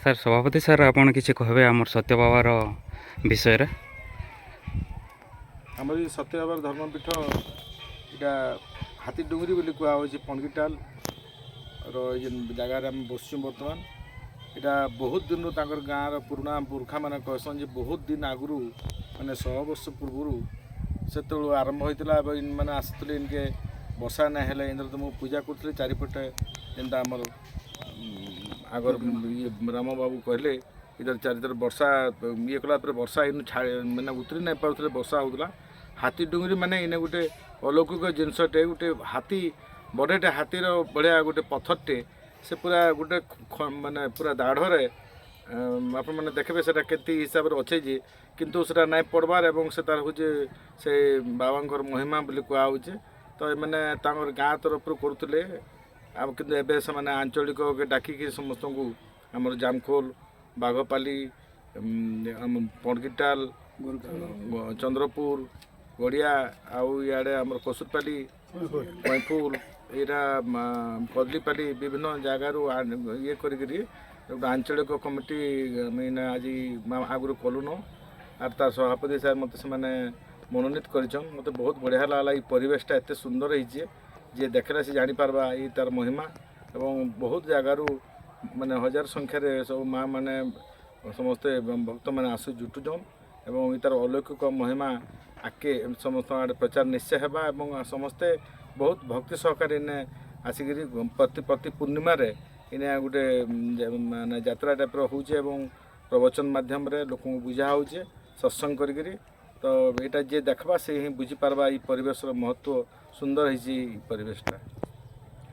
Sir, ସଭାପତି sir, ଆପଣ କିଛି କହିବେ ଆମର ସତ୍ୟ ବାବାର ବିଷୟରେ? ଆମର ଏଇ ସତ୍ୟବାବାର ଧର୍ମପୀଠ, ଏଇଟା ହାତୀ ଡୁଙ୍ଗରି ବୋଲି କୁହାହେଉଛି। ପଣକିଟାଲର ଏଇ ଯେନ୍ ଜାଗାରେ ଆମେ ବସୁଛୁ ବର୍ତ୍ତମାନ, ଏଇଟା ବହୁତ ଦିନରୁ ତାଙ୍କର ଗାଁର ପୁରୁଣା ପୁରଖାମାନେ କହେସନ୍ ଯେ ବହୁତ ଦିନ ଆଗରୁ, ମାନେ 100 ବର୍ଷ ପୂର୍ବରୁ ସେତେବେଳୁ ଆରମ୍ଭ ହୋଇଥିଲା। ଏବଂ ମାନେ ଆସୁଥିଲେ ଇନକେ, ବର୍ଷା ନାଇଁ ହେଲେ ଇନ୍ଦ୍ର ତମକୁ ପୂଜା କରୁଥିଲେ ଚାରିପଟେ। ଯେନ୍ତା ଆମର ଆଗର ଇଏ ରାମ ବାବୁ କହିଲେ, ଇଧର ଚାରିଥର ବର୍ଷା ଇଏ କଲା ପରେ ବର୍ଷା ଇନୁ ମାନେ ଉତରି ନାଇଁ ପାରୁଥିଲେ, ବର୍ଷା ହେଉଥିଲା। ହାତୀ ଡୁଙ୍ଗରି ମାନେ ଇନେ ଗୋଟେ ଅଲୌକିକ ଜିନିଷଟେ, ଗୋଟେ ହାତୀ ବଡ଼େଟେ, ହାତୀର ବଢ଼ିଆ ଗୋଟେ ପଥରଟେ। ସେ ପୁରା ଗୋଟେ ମାନେ ପୁରା ଦାଢ଼ରେ ଆପଣମାନେ ଦେଖିବେ ସେଟା କେତେ ହିସାବରେ ଅଛେ ଯେ, କିନ୍ତୁ ସେଟା ନାଇଁ ପଡ଼ବାର୍। ଏବଂ ସେ ତାର ହଉଛେ ସେ ବାବାଙ୍କର ମହିମା ବୋଲି କୁହାହେଉଛି। ତ ଏମାନେ ତାଙ୍କର ଗାଁ ତରଫରୁ କରୁଥିଲେ ଆଉ, କିନ୍ତୁ ଏବେ ସେମାନେ ଆଞ୍ଚଳିକ ଡାକିକି ସମସ୍ତଙ୍କୁ ଆମର ଜାମଖୋଲ, ବାଘପାଲି, ଆମ ପଣକିଟାଲ, ଚନ୍ଦ୍ରପୁର, ଗଡ଼ିଆ, ଆଉ ଇଆଡ଼େ ଆମର କସୁରପାଲି, କଇଁଫୁଲ, ଏଇଟା କଦଲିପାଲି, ବିଭିନ୍ନ ଜାଗାରୁ ଇଏ କରିକିରି ଗୋଟେ ଆଞ୍ଚଳିକ କମିଟି ଆମେ ଏଇନା ଆଜି ଆଗରୁ କଲୁନ। ଆର୍ ତାର ସଭାପତି ସାର୍ ମୋତେ ସେମାନେ ମନୋନୀତ କରିଛନ୍। ମୋତେ ବହୁତ ବଢ଼ିଆ ଲାଗଲା। ଏଇ ପରିବେଶଟା ଏତେ ସୁନ୍ଦର ହେଇଛେ, ଯିଏ ଦେଖିଲେ ସେ ଜାଣିପାରବା ଏଇ ତାର ମହିମା। ଏବଂ ବହୁତ ଜାଗାରୁ ମାନେ ହଜାର ସଂଖ୍ୟାରେ ସବୁ ମା ମାନେ ସମସ୍ତେ ଭକ୍ତମାନେ ଆସି ଜୁଟୁଛନ୍। ଏବଂ ଏ ତାର ଅଲୌକିକ ମହିମା ଆଗକେ ସମସ୍ତଙ୍କ ଆଡ଼େ ପ୍ରଚାର ନିଶ୍ଚୟ ହେବା। ଏବଂ ସମସ୍ତେ ବହୁତ ଭକ୍ତି ସହକାରେ ଇନେ ଆସିକିରି ପ୍ରତି ପ୍ରତି ପୂର୍ଣ୍ଣିମାରେ ଇନେ ଗୋଟେ ମାନେ ଯାତ୍ରା ଟାଇପ୍ର ହେଉଛି ଏବଂ ପ୍ରବଚନ ମାଧ୍ୟମରେ ଲୋକଙ୍କୁ ବୁଝା ହେଉଛି ସତ୍ସଙ୍ଗ କରିକିରି। ତ ଏଇଟା ଯିଏ ଦେଖ୍ବା, ସେ ହିଁ ବୁଝିପାରବା ଏଇ ପରିବେଶର ମହତ୍ତ୍ୱ। ସୁନ୍ଦର ହେଇଛି ଏଇ ପରିବେଶଟା।